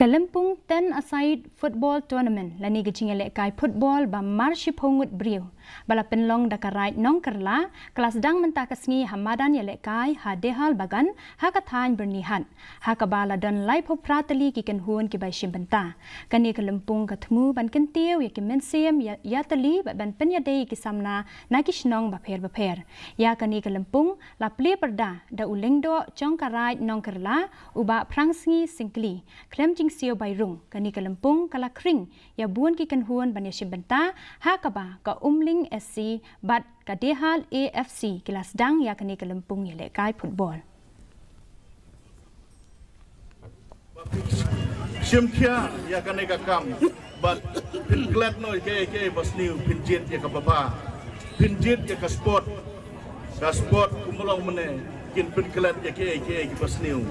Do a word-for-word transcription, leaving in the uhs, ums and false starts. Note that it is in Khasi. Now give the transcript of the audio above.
Ka Lympung Ten-a-Side Football Tournament lane ka jingïalehkai football ba mar shiphew ngut briew ba la pynlong da ka Raid Nongkyrla ka la sdang mynta ka sngi ha madan ïalehkai ha Dehalbagan ha ka thaiñ Byrnihat, ha kaba la don laiphew phra tylli ki kynhun kiba ïashim bynta. Kane ka lympung ka thmu ban kyntiew ïa ki mynsiem ïa, ïatylli bad ban pynïadei ïa ki samla na ki shnong bapher bapher. Ïa kane ka lympung la plie pyrda da u lyngdoh jong ka Raid Nongkyrla, u Bah Phrangsngi Syngkli. Khlem jingsiew bai rung, kane ka lympung ka la khring ïa bun ki kynhun ban ïashim bynta, ha kaba ka Umling S C bad ka Dehal A F C ki la sdang ïa kane ka lympung ïalehkai football. Shim khia ïa kane ka kam bad phin klet noh ïa kaei kaei ba sniew, phin jied ïa ka baba, phin jied ïa ka sport. Ka sport kumba long mynne kin pynklet ïa kaei kaei ba sniew.